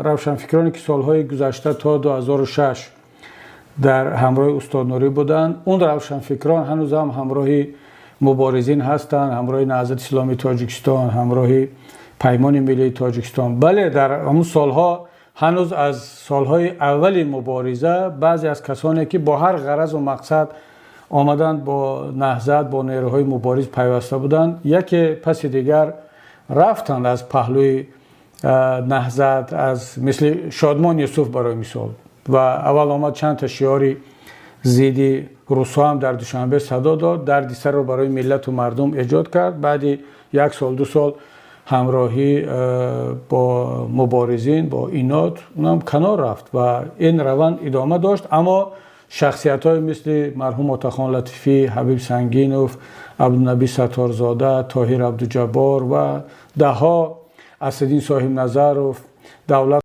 Равшанфикроне ки солҳои гузашта то 2006 дар ҳамроҳи устод Нурӣ буданд, он равшанфикрон ҳанӯз ҳам ҳамроҳи муборизин ҳастанд, ҳамроҳи Наҳзати Исломии Тоҷикистон, ҳамроҳи Паймони Миллии Тоҷикистон. Бале, дар ҳамон солҳо, ҳанӯз аз солҳои аввали мубориза, баъзе аз касоне ки бо ҳар ғаразу мақсад омаданд, бо Наҳзат, бо нерӯҳои мубориз пайваста буданд, яке пас дигар рафтанд аз паҳлӯи Наҳзат, аз мисли Шодмон Юсуф барои мисол. Ва аввал омад, чанд та шиори зидди русҳо ҳам дар Душанбе садо дод, дардисарро барои миллату мардум эҷод кард. Баъди як сол, 2 сол ҳамроҳӣ бо муборизин, бо инот, унам канор рафт ва ин раванд идома дошт. Аммо шахсиятҳое мисли марҳум Отахон Латифӣ, Ҳабиб Сангинов, Абдунаби Сатторзода, Тоҳир Абдуҷаббор ва даҳҳо, Асриддин Соҳибназаров, Давлат